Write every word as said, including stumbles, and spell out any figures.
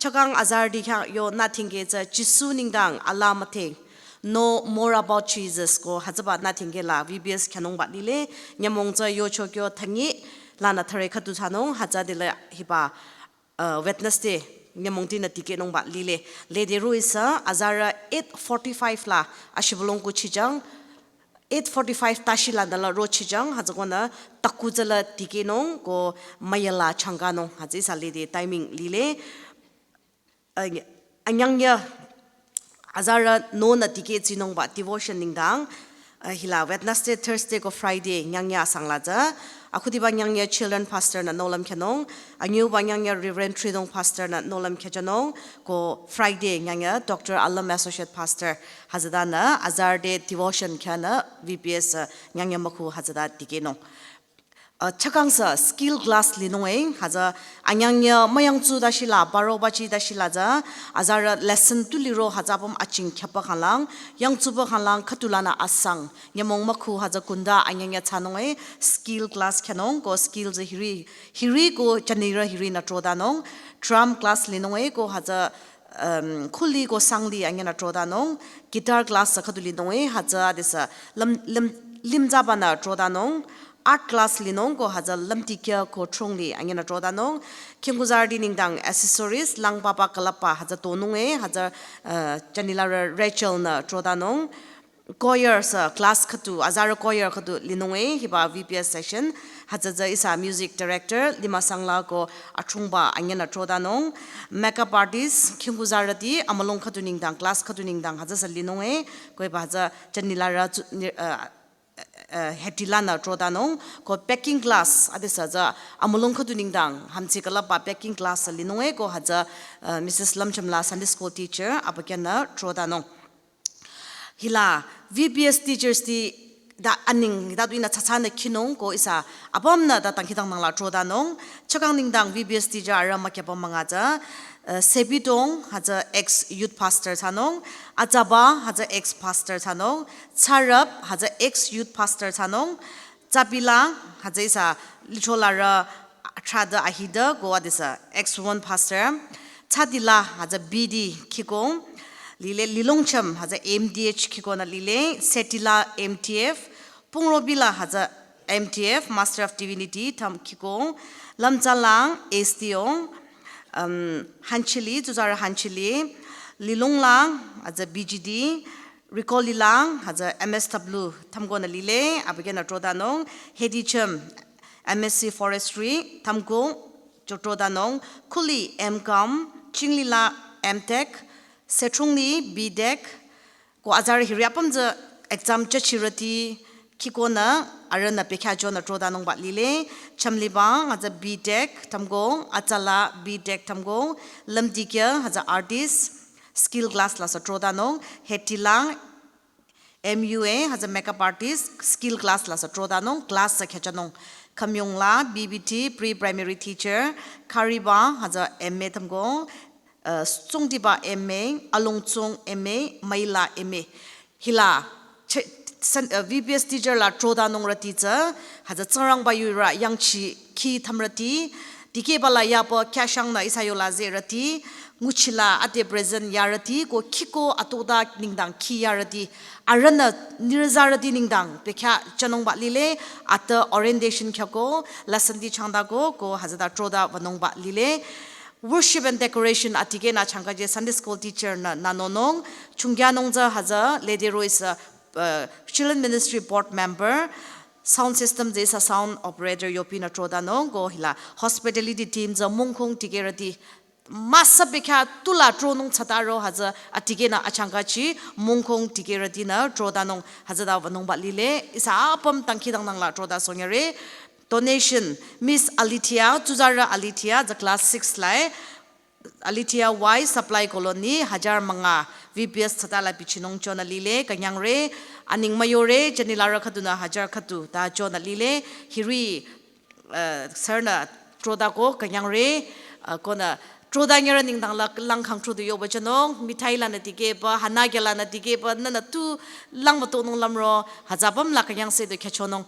Chakang azarüti khyang yo nü thingke tsü Jisu nengdang ala mütheng. Know more about Jesus ko hütsüba nü thingke la V B S khyünungba lile. Nyümong tsü yocho kyo thüngi lanü thüre khüdu thsanung hütsüdela hiba uh, Wednesday nyümongtinü dikehnungba lile. Lede ro ihsa azarü eight forty-five la ashibülung kuchijang, eight forty-five tashi la dala rochijang, hütsükonü taku tsüla dikehnung ko müyala changkanung, hütsü ihsa lede timing lile. Uh, anyangya azarü nonü dikeh tsinungba devotion nengdang, uh, hila Wednesday, Thursday ko Friday nyangya asang la tsü. Akhudiba nyangya children pastor nü nohlüm khyünung, anyüba nyangya Reverend Tridong pastor nü nohlüm khyüjünung, ko Friday nyangya Doctor Alam associate pastor hütsüdanü azarüti devotion khyünü V B S, uh, nyangya mükhu hütsüda dikehnung. Uh, chakang sü skill class linung e, hütsü anyangya müyangtsu tashi la, baro bachi tashi la tsü, azarü lesson tu liro hütsü apüm aching khyüba khanglang, yangtsuba khanglang khüdu lanü asang, nyümong mükhu hütsü kunda anyangya thsanung e, skill class khyünung, ko skill tsü hiri, hiri ko janirü hirinü trodanung, drum class linung e, ko hütsü um, khuli ko sangli anyünü trodanung, guitar class sü khüdu linung e, hütsü adesü lüm, lüm, limzabanü trodanung, art class linung ko hütsü lümtikya ko chungli anyünü trodanung, khingkuzarüti nengdang accessories, langpapa külüpba hütsü tonung e, hütsü, uh, janila Rachel nü trodanung, choir sü class khüdu, azarü choir khüdu linung e, hiba V B S session, hütsü tsü ihsa music director, lima sangla ko achungba anyünü trodanung, makeup artist, khingkuzarüti, amülung khüdu nengdang, class khüdu nengdang, hütsü sü linung e, ko hiba hütsü janila ra tsu-, ni-, uh, uh, hetilanü trodanung, ko packing class, adesü tsü amülung khüdu nengdang, hamtsi külüpba packing class sü linung e, ko hütsü, uh, Missus Lamcham la Sunday school teacher, abükyünü trodanung. Hila V B S teachers ti da aning da duinü tsatsanü khinung ko ihsa apümnü da tangkidang nangla trodanung. Chakang nengdang V B S teacher arüh mükyaba münga tsü, uh, Sebidong hütsü ex youth pastor thsanung, Atsaba hütsü ex pastor thsanung, Tsarap hütsü ex youth pastor thsanung, Tsapila hütsü ihsa licholarü thrada ahida ko adesü ex woman pastor. Tsadila hütsü B D khiko. Lile Lilongcham hütsü M D H khikonü lile. Setila M T F. Pungrobila hütsü M T F, Master of Divinity, tham khiko. Lamtsalang S T O. Um, Hanchili, tsuzarü Hanchili. Lilonglang hütsü B G D. Rikolilang hütsü M S W thamkonü lile, abükyünü trodanung, Hedicham M S C Forestry thamko cho trodanung, Khuli M Com, Chinglila M Tech, Setrungli B Tech, ko azarü hiri apüm tsü exam chachirüti khikonü arühnü bekhyah chonü trodanungba lile, Chamlibang hütsü B Tech thamko, Atsala B Tech thamko, Lamdikya hütsü artist, skill class la sü trodanung, Hetilang, M U A, hütsü makeup artist, skill class la sü trodanung, class sü khyüchanung. Khamyongla, B B T, pre-primary teacher, Khariba, hütsü M A thamko, uh, Tsungdiba M A, Alongtsung M A, Maila M A. Hila, che-, san-, uh, V B S teacher la trodanungrüti tsü, hütsü Tsingrangba yurü yangchi khi thamrüti, dikehba la yapa khyashangnü ihsa yola zehrüti, nguchila ade present yarüti, ko khiko atoda nengdang khi yarüti, arühnü nirüzarüti nengdang bekhyah chanungba lile, ata orientation khyako, lesson ti changdako, ko hütsüta troda wünungba lile. Worship and decoration adikehnü changkaje Sunday school teacher nü nünonung, chungkyanung tsü hütsü Lady Rose, uh, Children Ministry Board member, sound system tsü ihsa sound operator yopinü trodanung, ko hila hospitality team tsü mungkhung dikehrüti müsa bekhyah tula tronung tsataro hütsü adikehnü achangkachi mungkhung dikehrütinü trodanung hütsüta wünungba lile, ihsa apüm tangkidang nangla troda sonyare. Donation, Miss Alithia, tsuzarü Alithia, the class six lai. Alithia Y, Supply Colony, hajar münga, V B S tsatala bichinung chonü lile, künyangre, aning müyore, janilarü khüdunü hajar khüdu ta chonü lile, hiri, uh, sürünü trodako, künyangre, uh, konü troda nyere nengdang la langkhang trodu yoba chanung, mithai lanü dikehba, hana kya lanü dikehba, nünü tu langba tonung lümro, hütsü apüm la künyangse du khyüchonung,